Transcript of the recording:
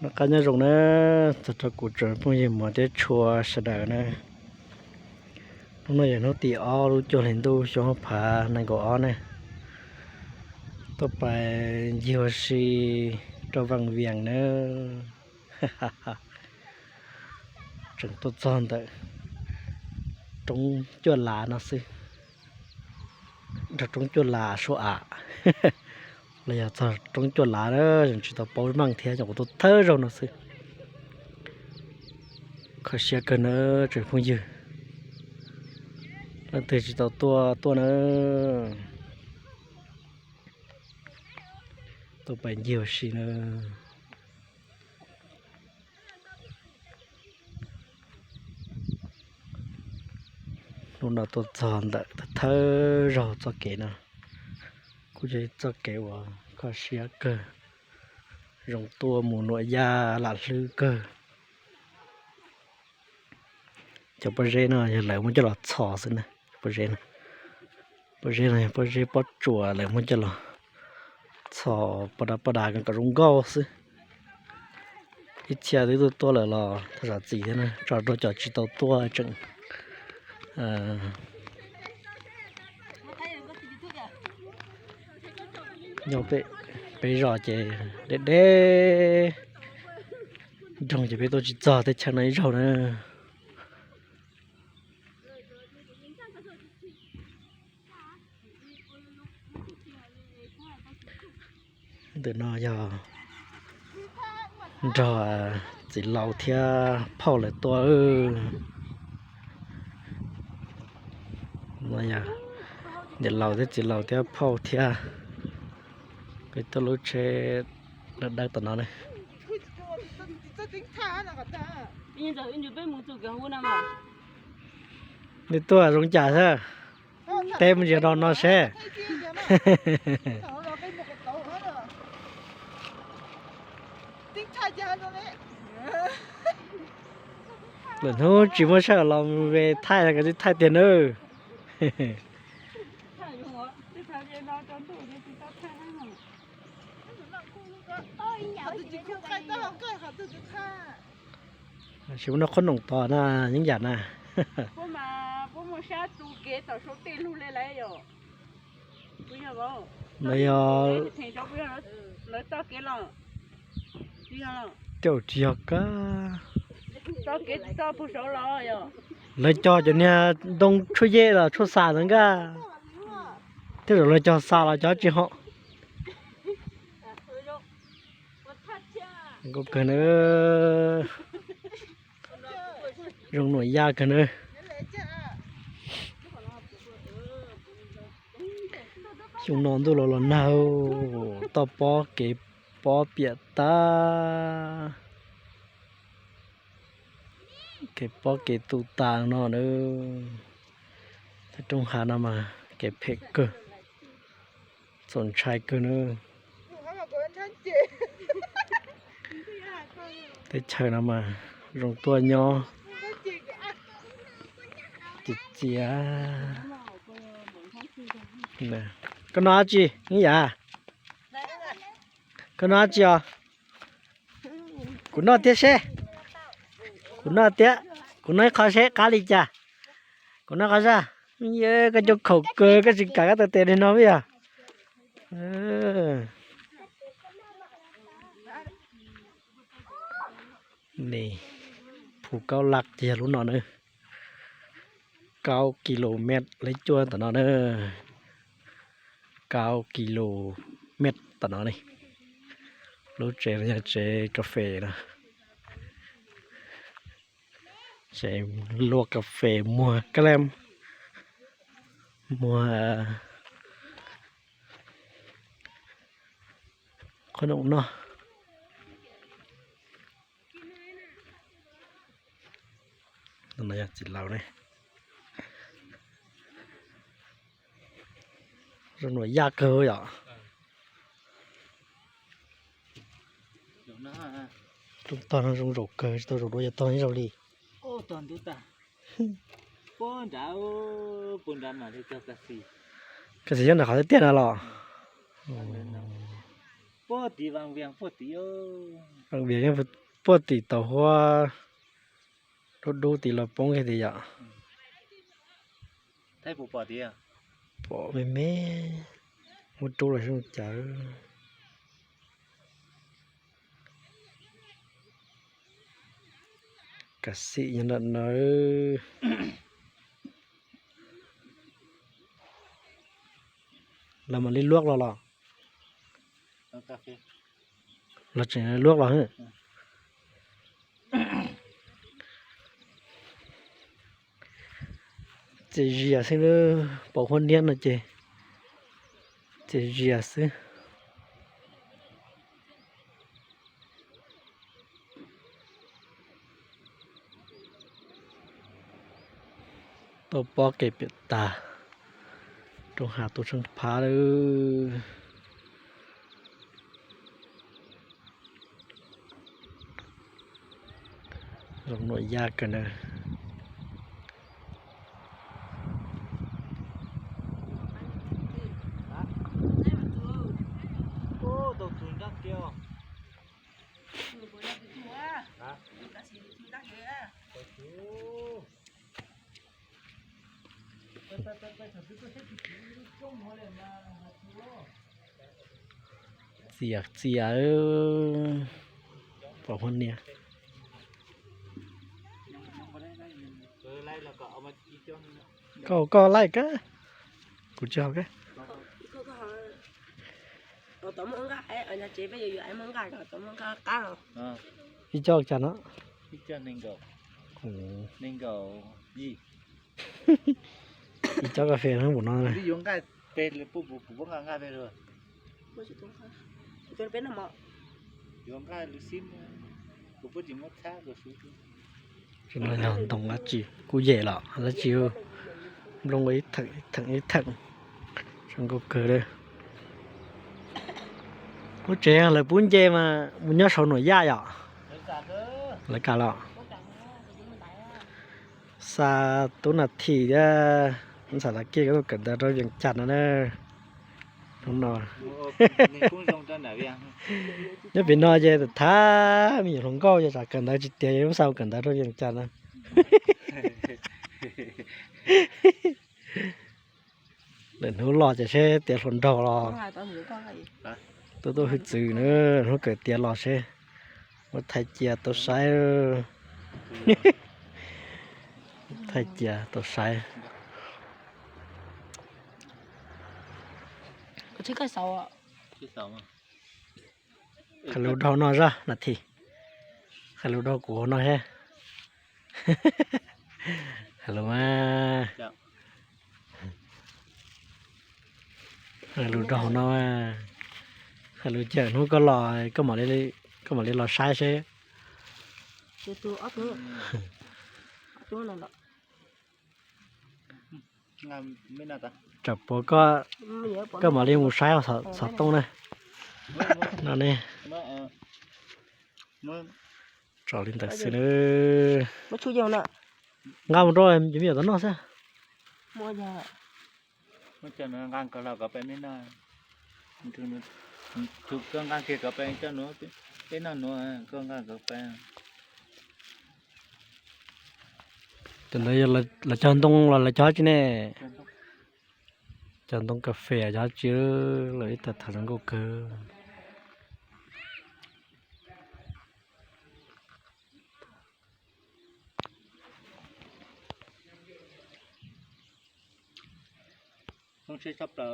Noj qab nyob zoo na, txog rau kuv tsoom phooj ywg muam thiab tshua sawv daws na. Hnub no yog hnub tim ob lub cuaj hli ntuj xyoo ob phav nees nkaum ob ne. Tuaj pais ncig ua si rau Vaj Vias na. Tseem tuaj txog ntawm roob Cuaj Lav no xwb, nrog roob Cuaj Lav sua am, los yog txog roob Cuaj Lav na, tseem tsis tau paub meej thiab, nyuam qhuav tuaj thawj zaug no xwb. Kho siab kawg na tsoom phooj ywg, leej twg tsis tau tuaj tuaj na, tuaj pais ncig ua si na. Hnub no tuaj txog ntawm thawj zaug txoj kev no, kuj yog ib txoj kev uas kho siab kawg, zoo tuaj mus Nuam Yaj lam hlwb kawg. Cov pob zeb no yog lawv muab coj los txhos xwb na, pob zeb no, pob zeb no yog pob zeb pob tsuas lawv muab coj los txhos pov dav pov dav kom zoo nkauj xwb. Ib txhia twb tuaj tuaj lawm los thov zam txim thiab na, tso rau cov tsis tau tuaj tseem nyob peb zos ces deb deb nroog ces peb tuaj tsis txog teb chaws no ib zaug na. Ntawm no yog nrog txiv laus thiab phauj lawv tuaj. Niam laus thiab txiv laus thiab phauj thiab, peb tuaj lub tsheb dawb dawb tom no ne. Nej tuaj zoo cas xwb? Teb mus ntsia rau no seb. Lwm hnub tsis muaj sij hawm los ve thaij los koj twb thaij tiag nawb. Tsis muaj noj qhob noom tos na, yeeb yam na. Lawv yog, tej zaum tsis yog kab. Lawv cog cov niag ntoo tshuaj yej los tshuaj xa ntawd nkaj. Tej zaum lawv cog xa los cov tsis hom. Nkauj kawg na. Zoo Nuam Yaj kawg na. Xyoo no ntuj los los nag, toj pob kev pob piam tag. Kev pob kev tu tas no na. Tej rooj hav no mas kev phem kawg, txaus ntshai kawg na. Teb chaws no mas zoo tuaj nyob. Txias txias. Koj noj dab tsi, Yeeb Yam? Koj noj dab tsi os? Kuv noj thiab seb. Kuv noj thiab. Kuv noj ib qho seb qab li cas. Kuv noj qhov zaj. Koj cov khaum kawg koj tsis kam koj tau tes li no yog. Phu Kaub Laj ces yog lub no na. Kaub ki lus mev leb cuaj tom no na. Kaub ki lus mev tom no ne. Lub tsev no yog tsev kas fes no. Tsev luaj kas fes muag kab leeb, muag qhob noom noj. Txiv laus ne, zoo Nuam Yaj kawg yom. Rooj tog no zoo zaum kawg, tsis tau zaum dua cov tog ib zaug li. Kas xis nyob nram qhov tiaj tiaj no los? Puag tim Vaj Vias puag tim, Vaj Vias puag tim tau huab dub dub tim los poob kiag tim yom. Pom me me, muab rub los zoo cas. Kav xim nyob nram no. Lawv mam li luaj los los? Los tseem luaj los. Txias zias xwb, pom huab niab no ces txias zias xwb. Tau pob kev piam tag, rau hav tu tsheej phab lawm. Zoo nuam yaj kawg na. Txias txias, pom huab niab. Koj, koj laij kab, kuv tsis haus kab. Ib co cas no? Ib co kas fes npaum no. Ntoo dab tsi kuj yem los dab tsi, nplooj ib theem ib theem ib theem, zoo nkauj kawg li. Lub tsev lawv pub nce mas mus nyob saum nuam yaj yom. Lawv kam los? Xa tub nas thim thiab ntxhais Lav Kiaj tuaj kawm ntawv rau Vias Cas no na. Hnub no nyob pem no ces thab me nyuam hluas nkauj ces tsam kawm ntawv tsis tiav es lub xa kawm ntawv rau Vias Cas na. Lwm hnub los ces seb tiav hluas nraug los tuaj tuaj hwj txwv na, hnub kawm tiav los seb muab thaij cia tau saib. Thaij cia tau saib. Hais lus rau hauv no zaj nas thim. Hais lus rau kuv hauv no seb. Hais lus mas. Hais lus rau hauv no. Hais lus ces hnub koj los koj mam li los saib seb. Tsam puas koj mam li mus saib xov tooj na. No ne. Tso li ntawd xwb na. Nqa mus rau cov me nyuam tau noj xwb. Koj nqa kiag kom peb coj nuav, peb noj nuav, koj nqa kom peb. Cov ntawd yog lawv cog ntoo los lawv cog dab tsi ne? Cog ntoo kas fes cog dab tsi, lawv ib tag tham zoo nkauj kawg.